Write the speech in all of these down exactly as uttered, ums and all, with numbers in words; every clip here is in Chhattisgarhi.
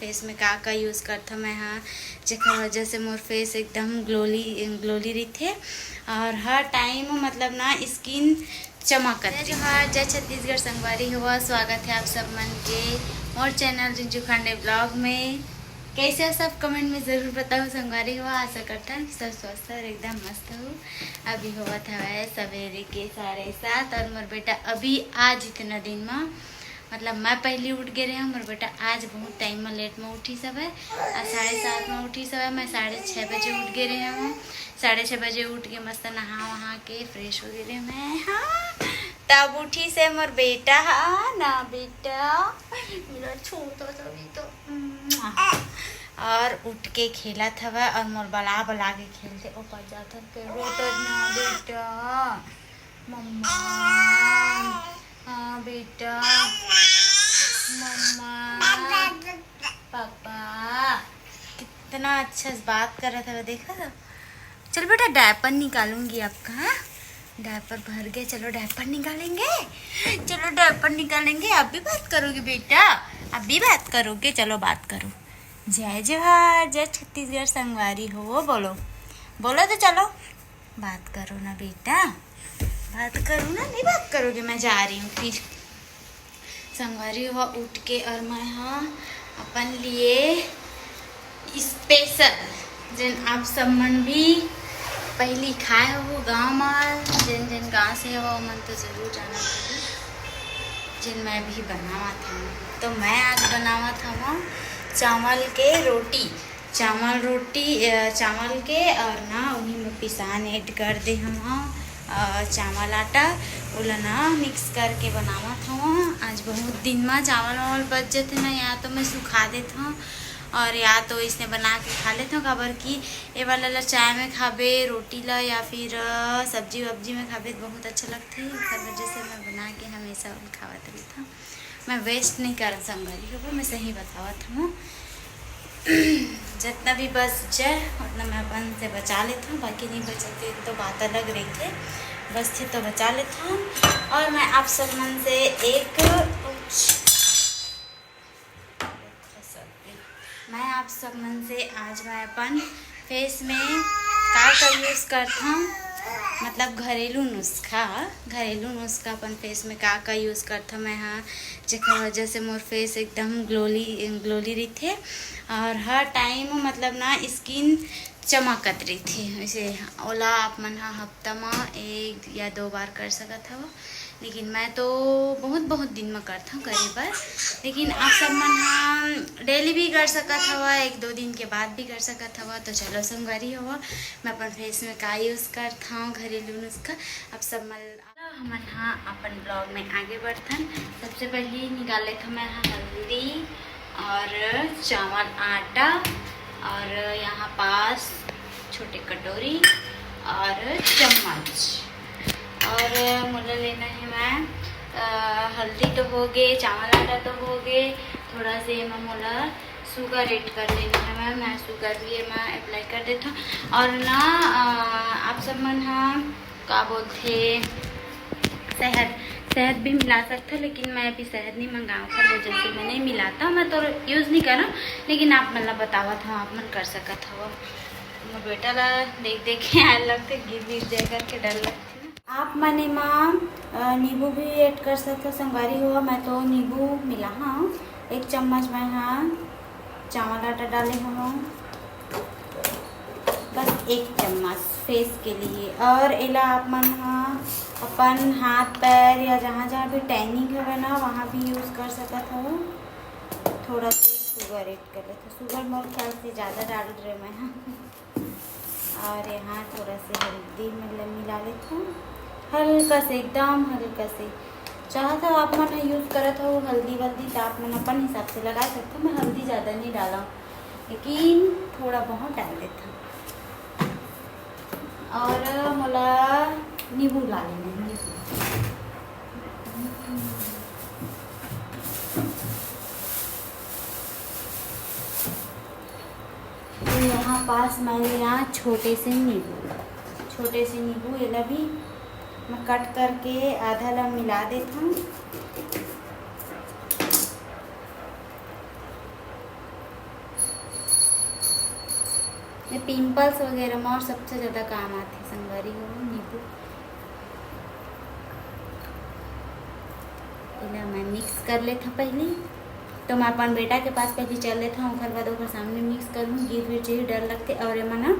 फेस में का का यूज़ करथव मैं हा, जेकर वजह से मोर फेस एकदम ग्लोली ग्लोली रहिथे और हर टाइम मतलब ना स्किन चमकत जय रहिथे। जोहार, जय छत्तीसगढ़ संगवारी हो, स्वागत है आप सब मन के मोर चैनल रिंजू खांडे ब्लॉग में। कैसे हो सब, कमेंट में ज़रूर बताओ संगवारी हो। आशा करता हूँ कि सब स्वस्थ और एकदम मस्त हो। अभी होवत हवय सवेरे के साढ़े सात और मोर बेटा अभी आज इतना दिन में मतलब मैं पहली उठ गे रहे हूँ, मोर बेटा आज बहुत टाइम में लेट में उठी सब है, आज साढ़े सात में उठी सब है। मैं साढ़े छः बजे उठ गे रहे हूँ। साढ़े छः बजे उठ के मस्त नहा वहा के फ्रेश हो गे रहे मैं। हाँ, तब उठी से मोर बेटा, हाँ ना बेटा, मेरा छोटा सा भी तो, और उठ के खेलत हवय और मोर बला बला के खेलथे। ओ पर जाथन के रोटत ना बेटा, मम्मा, हाँ बेटा, मम्मा, पापा, कितना अच्छा से बात करत हवय, देखा था। चल बेटा, डायपर निकालूंगी आपका, हाँ? डायपर भर गए, चलो डायपर निकालेंगे, चलो डायपर निकालेंगे। आप भी बात करोगे बेटा, आप भी बात करोगे, चलो बात करो। जय जोहार, जय छत्तीसगढ़ संगवारी हो, बोलो, बोलो तो चलो, बात करो ना बेटा, बात करो ना, नहीं बात करोगे, मैं जा रही हूँ फिर। संगवारी हो उठ के और मैं हा अपन लिए स्पेशल, जेन आप सब मन भी पहली खाए हो गाँव में, जेन जेन गाँव से हो, मन तो जरूर जाना पड़ी, जेन मैं भी बनावत हूँ। तो मैं आज बनावत हूँ चावल के रोटी, चावल रोटी, अ, चावल के और ना उही में पिसान ऐड कर दे हूँ, अ, चावल आटा, ओला ना मिक्स करके बनावत हूँ। आज बहुत दिन में चावल वावल बच जथे ना, या तो मैं सुखा देत हूँ और या तो इसने बना के खा लेत हूँ, काबर कि ए वाला ला चाय में खाबे, रोटी ला या फिर, अ, सब्जी वब्जी में खाबे तो बहुत अच्छा लगथे। एकर वजह से मैं बना के हमेशा खावत रहिथौं। मैं वेस्ट नहीं करत संगवारी हो, मैं सही बतावत हूँ। जितना भी बच जाए उतना मैं अपन से बचा लेथौं, बाकी नहीं बचते तो बात अलग रहिथे, बचथे तो बचा लेथौं। और मैं आप सब मन से एक मैं आप सब मन से आज मैं अपन फेस में का का यूज़ करथौं, मतलब घरेलू नुस्खा, घरेलू नुस्खा अपन फेस में का का यूज़ करथौं मैं हा, जेकर वजह से मोर फेस एकदम ग्लोली ग्लोली रहिथे और हर टाइम मतलब ना स्किन चमकत रहिथे। वैसे ओला आप मन हा हफ्ता म एक या दो बार कर सकत हव। लेकिन मैं तो बहुत बहुत दिन में करथौं करे बर, लेकिन आप सब मन हा डेली भी कर सकत हव, एक दो दिन के बाद भी कर सकत हव। तो चलो संगवारी हो, मैं अपन फेस में का यूज़ करथौं घरेलू नुस्खा, आप सब मन हमन हा अपन ब्लॉग में आगे बढ़थन। सबसे पहली निकाल लेथौं मैं हा हल्दी और चावल आटा और यहाँ पास छोटे कटोरी और चम्मच। और मोला लेना है मैं, अ, हल्दी तो हो गे, चावल आटा तो हो गे, थोड़ा से एमा मोला शुगर ऐड कर लेना है मैं, मैं शुगर भी एमा अप्लाई कर देथौं। और ना, अ, आप सब मन हा का बोलथे, शहद, शहद भी मिला सकथव, लेकिन मैं अभी शहद नहीं मंगावत हव, वजह से मैं नहीं मिलाथौं, मैं तो यूज़ नहीं करौं। लेकिन आप मन ला बतावत हव, आप मन कर सकत हव। मोर बेटा ला देख देख के आए लगथे, गिर गिर जाए करके डर लगथे ना। आप मन एमा, अ, नींबू भी ऐड कर सकथव संगवारी हो, मैं तो नींबू मिला हौं, एक चम्मच मैं हा चावल आटा डाले हवौं, बस एक चम्मच फेस के लिए। और एला आप मन हा अपन हाथ पैर या जहाँ जहाँ भी टैनिंग हवे ना, वहाँ भी यूज़ कर सकत हव। थोड़ा सा शुगर ऐड कर लेते, शुगर मोर ख्याल से ज़्यादा डाल रहे मैं हा। और यहाँ थोड़ा से हल्दी मतलब मिला लेथौं, हल्का से, एकदम हल्का से। चाहत हव आप मन यूज़ करत हव हल्दी वल्दी, तो आप मन अपन हिसाब से लगा सकत हव। मैं हल्दी ज़्यादा नहीं डालौं, लेकिन थोड़ा बहुत डाल देथौं। और मोला नींबू ला लेना है, नींबू। तो यहाँ पास मैं यहाँ छोटे से नींबू, छोटे से नींबू, एला भी मैं कट करके आधा ला मिला देथौं। ये पिंपल्स वगैरह में और सबसे ज्यादा काम आथे संगवारी हो नींबू। एला मैं मिक्स कर लेथव पहली, तो मैं अपन बेटा के पास पहली चल लेथव, ओकर बाद ओकर सामने मिक्स कर लूँ। गिर गिर जाही, डर लगथे। और एमा ना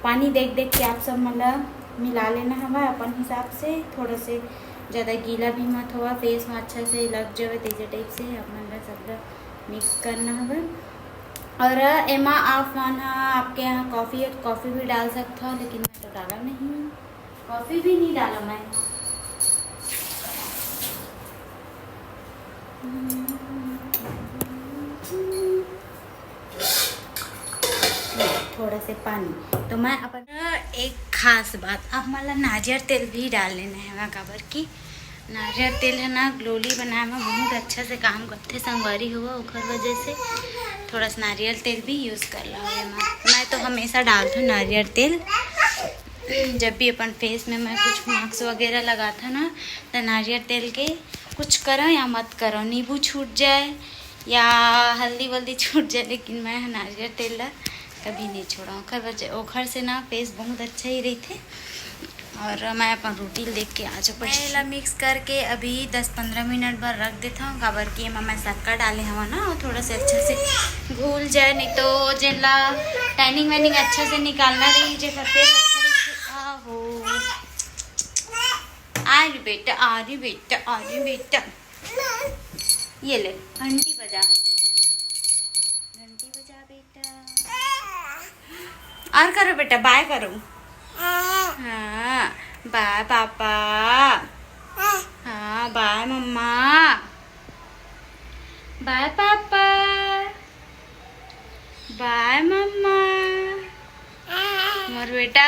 पानी देख देख के आप सब मन ला मिला लेना हवय अपन हिसाब से। थोड़ा से ज्यादा गीला भी मत होवा, फेस में अच्छा से लग जावे तैसे टाइप से। आप मन ला सब ला मिक्स करना हवय। और एमा आप मन ह, आपके यहाँ कॉफी है तो कॉफी भी डाल सकता हो, लेकिन मैं तो डाला नहीं, कॉफी भी नहीं डाला मैं। थोड़ा से पानी। तो मैं अपन एक खास बात, आप मन ला नारियल तेल भी डाल लेना है, काबर कि नारियल तेल है ना, ग्लोली बनाए में बहुत अच्छा से काम करथे संगवारी हो, ओकर वजह से थोड़ा सा नारियल तेल भी यूज कर ला। मैं तो हमेशा डालथव नारियल तेल, जब भी अपन फेस में मैं कुछ मास्क वगैरह लगाथव ना, तो नारियल तेल के कुछ करो या मत करो, नींबू छूट जाए या हल्दी वल्दी छूट जाए, लेकिन मैं ह नारियल तेल ला कभी नहीं छोड़ा। ओकर वजह, ओखर से ना फेस बहुत अच्छा ही रहिथे। और मैं अपन रोटी ल देख के आज मैं एला मिक्स करके अभी दस पंद्रह मिनट बर रख देथव, काबर कि एमा मैं शक्कर डाले हवं ना, वो थोड़ा से अच्छा से घुल जाए, नहीं तो जेन ला टैनिंग वैनिंग अच्छा से निकालना रही, जेकर फेस अच्छा रहिथे। आहो, आ रे बेटा, आ रे बेटा, आ रे बेटा, ये ले घंटी बजा, घंटी बजा बेटा। और करो बेटा, बाय करो। हाँ, बाय पापा। हाँ, बाय मम्मा। बाय पापा। बाय मम्मा। मोर बेटा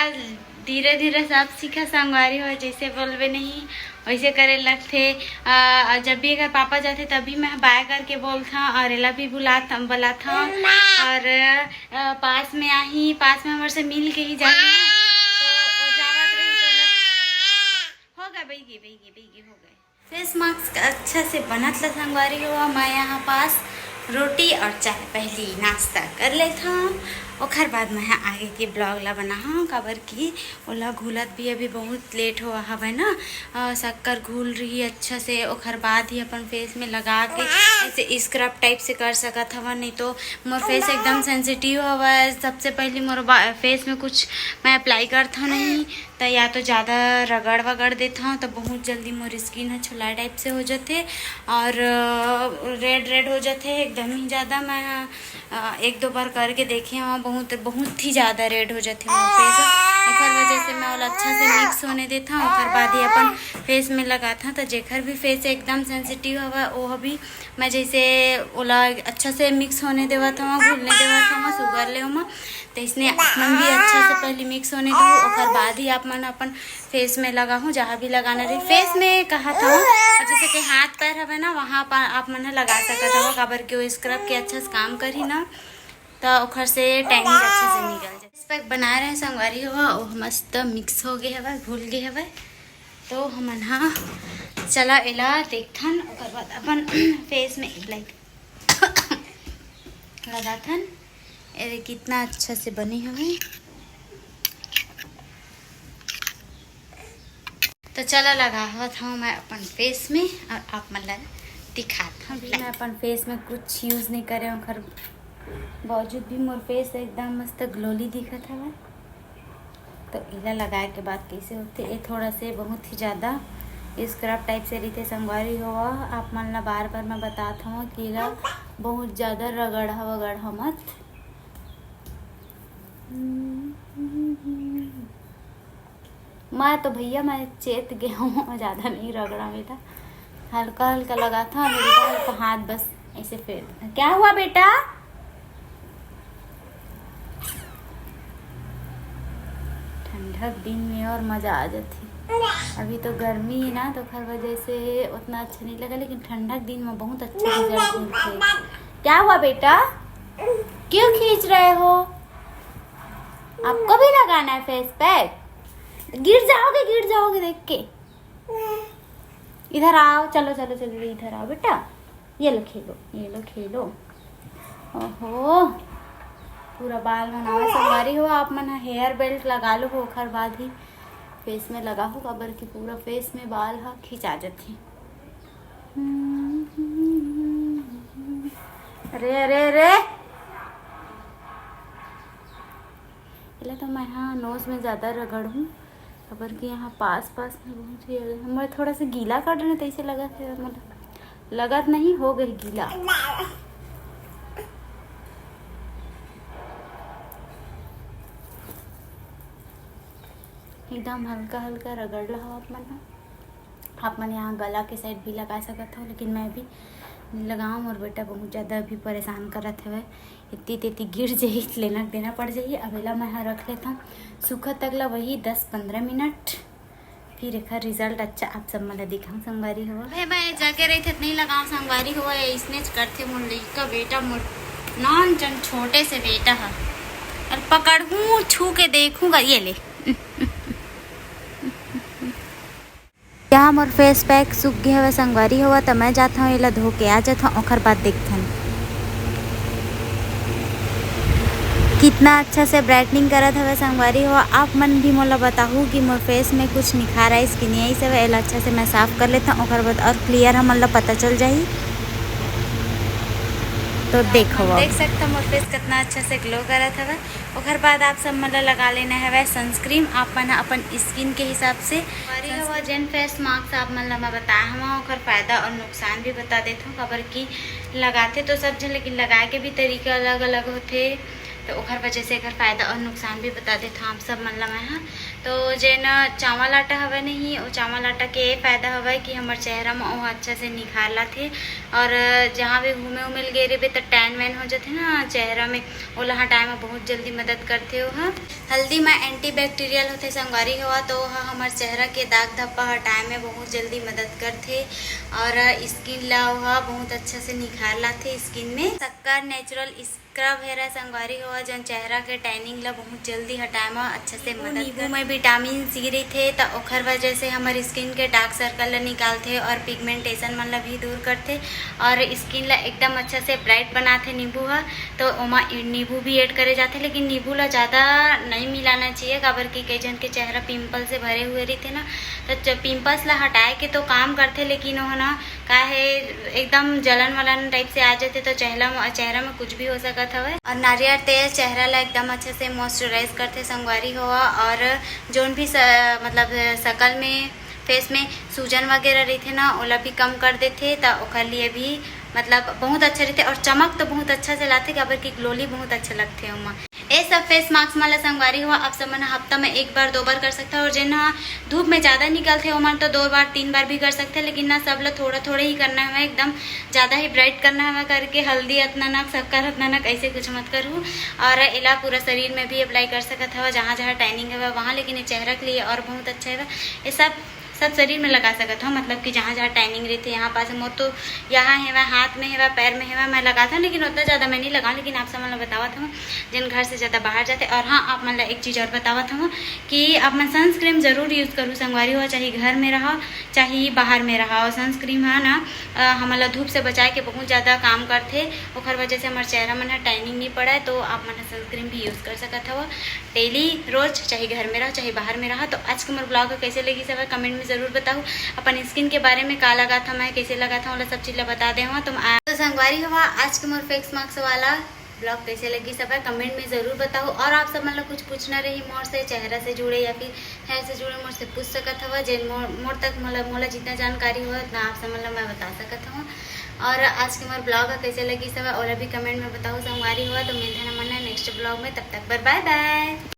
धीरे धीरे सब सीखा संगवारी हो, जैसे बोलबे नहीं वैसे करे लगथे। आ, जब भी अगर पापा जाथे तभी मैं बाय करके बोलथव और एला भी बुलात बुलाथव। और आ, पास में आही, पास में हमर से मिल के ही जाही ना, तो ओ जावत रही तो लग-, हो गए, बही गे, बही गे, बही गे, हो गए। फेस मास्क अच्छा से बनत ल संगवारी हो, मैं यहाँ पास रोटी और चाय पहली नाश्ता कर लेथव, ओखर बाद मैं ह आगे के ब्लॉग ला बनाहूँ, काबर कि ओला घुलत भी अभी बहुत लेट होवा हवय ना। अ, शक्कर घुल रही अच्छा से, ओखर बाद ही अपन फेस में लगा के ऐसे स्क्रब टाइप से कर सकत हवन, नहीं तो मोर फेस एकदम सेंसिटिव हवय। सबसे पहली मोर बा-, फेस में कुछ मैं अप्लाई करथव नहीं, त या तो ज़्यादा रगड़ वगड़ देथव, त बहुत जल्दी मोर स्किन ह छोला टाइप से हो जाथे और, अ, रेड रेड हो जाथे एकदम ही ज़्यादा। मैं, अ, एक दो बार करके देखे हव, बहुत, बहुत ही ज़्यादा रेड हो जाथे मोर फेस। ओकर वजह से मैं ओला अच्छा से मिक्स होने देथव, ओकर बाद ही अपन फेस में लगाथव। त जेकर भी फेस एकदम सेंसिटिव हवय, वो भी मैं जैसे ओला अच्छा से मिक्स होने देवत हव, घुलने देवत हव, शुगर ले ओमा। त इसने आप मन भी अच्छा से पहले मिक्स होने दो, ओकर बाद ही आप मन अपन फेस में लगाहूँ, जहाँ भी लगाना रही। फेस में कहा था, और जैसे कि हाथ पैर हवे ना, वहाँ पर आप मन ह लगा सकत हव, काबर कि वो स्क्रब के अच्छा से काम करही ना, त ओखर से टैनिंग अच्छा से निकल जाए। फेस पैक बनाए रहे संगवारी हो, वो मस्त मिक्स हो गए हवे, घुल गए हवे। तो हमन हा चला एला देखथन, ओकर बाद अपन फेस में अप्लाई लगाथन। अरे कितना अच्छा से बने हवे। तो चला लगावत हूँ मैं अपन फेस में और आप मन ला दिखात हूँ। अभी मैं अपन फेस में कुछ यूज नहीं करे, ओखर बावजूद भी मोर फेस एकदम मस्त ग्लोली दिखत हवे। तो एला लगाए के बाद कैसे होथे, ये थोड़ा से बहुत ही ज़्यादा स्क्रब टाइप से रहिथे संगवारी हो। आप मन ला बार बार मैं बतात हूँ कि एला बहुत ज़्यादा रगड़हा वगड़हा मत। मैं तो भैया, मैं चेत गे हूँ, ज़्यादा नहीं रगड़ा बेटा, हल्का हल्का लगाता हूँ, हल्का हल्का हाथ बस ऐसे फेर। क्या हुआ बेटा? ठंडक दिन में और मजा आ जाती। अभी तो गर्मी है ना, तो ओखर वजह से उतना अच्छा नहीं लगा, लेकिन ठंडक दिन में बहुत अच्छा रिजल्ट मिलते। क्या हुआ बेटा, क्यों खींच रहे हो? आपको भी लगाना है फेस पैक? गिर जाओगे, गिर जाओगे देख के। इधर आओ, चलो चलो चलो, इधर आओ बेटा, ये लो खेलो, ये लो खेलो। ओहो, पूरा बाल बनावे संगवारी हो, आप मन ह hair belt लगा लो, ओखर बाद ही face में लगा हो, काबर कि पूरा face में बाल ह खिंचा जथे। अरे, अरे, अरे, एला तो मैं हा nose में ज्यादा रगड़हूँ, काबर कि यहाँ पास पास में बहुत ही, हमर थोड़ा सा गीला कर देना, तैसे लगत है, मतलब लगत नहीं, हो गई गीला। एकदम हल्का हल्का रगड़ ला हो आप मन ह। आप मन यहाँ गला के side भी लगा सकत हो, लेकिन मैं भी लगाऊँ, मोर बेटा बहुत ज़्यादा अभी परेशान करत हवे, इतनी तेती गिर जाही, लेना देना पड़ जाही। अब एला मैं ह रख लेता हूँ सूखत तक ला, वही दस पंद्रह मिनट, फिर एखर result अच्छा आप सब मन ला दिखाऊँ संगवारी हो। अबे मैं जाके रही थे, नहीं लगाऊँ संगवारी हो, ये इसने करथे मोर लइका बेटा, मोर नान जन छोटे से बेटा ह, और पकड़हूँ, छू के देखूँगा, ये ले। यहाँ मोर face pack सूख गे हवय संगवारी हो, त मैं जात हूँ, एला धो के आ जात हूँ, ओखर बाद देखथन। कितना अच्छा से brightening करत हवय संगवारी हो। आप मन भी मोला बताहू कि मोर face में कुछ निखार आइस कि नहीं आइस हवय। एला अच्छा से मैं साफ कर लेथव, ओखर बाद और clear हमन ला पता चल जाही। तो देखो, आप देख सकते हो मोर face कितना अच्छा से glow करत हवय। ओखर बाद आप सब मन ला लगा लेना हवय sunscreen, आप मन ह अपन skin के हिसाब से। संगवारी हो, जेन face mask आप मन ला मैं बताए हवं, ओखर फायदा और नुकसान भी बता देथव, काबर कि लगाथे तो सब झन, लेकिन लगाए के भी तरीका अलग-अलग होथे, तो ओखर वजह से एखर फायदा और नुकसान भी बता देथव आप सब मन ला मैं ह। तो जेन चावल आटा हवय नहीं, वो चावल आटा के ये फायदा हवय कि हमर चेहरा म ओह अच्छा से निखार लाथे, और जहाँ भी घूमे उमे ल गे रहिबे, त tan वैन हो जाथे ना चेहरा में, ओला हटाए म बहुत जल्दी मदद करथे ओह। हल्दी म antibacterial होथे संगवारी हो, तो ओह हमर चेहरा के दाग धब्बा हटाए में बहुत जल्दी मदद करथे और skin ला ओह बहुत अच्छा से निखार लाथे skin में। शक्कर natural scrub हेरा संगवारी हो, जौन चेहरा के tanning ला बहुत जल्दी हटाए म अच्छा से मदद नींबू करथे। में vitamin C रहिथे, त ओखर वजह से हमर skin के dark circle ला निकालथे और pigmentation मन ला भी दूर करथे और skin ला एकदम अच्छा से bright बनाथे नींबू ह। तो ओमा इ-, नींबू भी add करे जाथे, लेकिन नींबू ला ज़्यादा नहीं मिलाना चाहिए, काबर कि कई झन के चेहरा pimple से भरे हुए रहिथे ना, तो च-, pimples ला हटाए के तो काम करथे, लेकिन ओह ना का हे, एकदम जलन वलन type से आ जाथे, तो चेहरा म-, चेहरा में कुछ भी हो सकत हवय। और नारियल तेल चेहरा ला एकदम अच्छा से moisturize करथे संगवारी हो, और जोन भी स-, मतलब शकल में, face में सूजन वगैरह रहिथे ना, ओला भी कम कर देथे, त ओकर लिए भी मतलब बहुत अच्छा रहिथे और चमक तो बहुत अच्छा से लाथे, काबर कि glowly बहुत अच्छा लगथे ओमा। ए सब face mask मन ला संगवारी हो, आप सब मन ह हफ्ता में एक बार, दो बार कर सकथे, और जेन ह धूप में ज़्यादा निकलथे, ओमन तो दो बार, तीन बार भी कर सकथे, लेकिन ना, सब ला थोड़ा थोड़ा ही करना हवय, एकदम ज़्यादा ही bright करना हवय करके हल्दी अतना नक, शक्कर अतना नक, ऐसे कुछ मत करहू। और एला पूरा शरीर में भी apply कर सकत हवय, जहाँ जहाँ tanning हवय वहाँ, लेकिन ये चेहरा के लिए और बहुत अच्छा हवय। ये सब सब शरीर में लगा सकत हव, मतलब कि जहाँ जहाँ tanning रहिथे, यहाँ पास मोर तो यहाँ हेवय, हाथ में हेवय, पैर में हेवय, मैं लगात हव, लेकिन उतना ज़्यादा मैं नहीं लगाऊँ, लेकिन आप सब मन ल बतावत हव, जेन घर से ज़्यादा बाहर जाथे। और हाँ, आप मन ल एक चीज़ और बतावत हव कि आप मन sunscreen जरूर use करू संगवारी हो, चाहे घर में रहो, चाहे बाहर में रहो। Sunscreen ह ना, अ, हमन ल धूप से बचाए के बहुत ज़्यादा काम करथे, ओखर वजह से हमर चेहरा मन ह tanning नहीं पड़े, तो आप मन ह sunscreen भी use कर सकत हव। Daily रोज, चाहे घर में रहो, चाहे बाहर में रहो। तो आज के मोर vlog ह कैसे लगिस हवय, comment में जरूर बताहू। अपन skin के बारे में का लगात हव, मैं कैसे लगात हव, ओला सब चीज ला बता दे हव। तो आ-, तो संगवारी हो, आज के मोर face mask वाला vlog कैसे लगिस हवय, comment में जरूर बताहू। और आप सब मन ला कुछ पूछना रही मोर से, चेहरा से जुड़े या फिर hair से जुड़े, मोर से पूछ सकत हव। जेन मोर, मोर तक मोला, मोला जितना जानकारी हो, उतना आप सब मन ला मैं बता सकत हव। और आज के मोर vlog ह कैसे लगिस हवय, ओला भी comment में बताहू संगवारी हो। तो मिलथे हमन next vlog में, तब तक बर bye bye।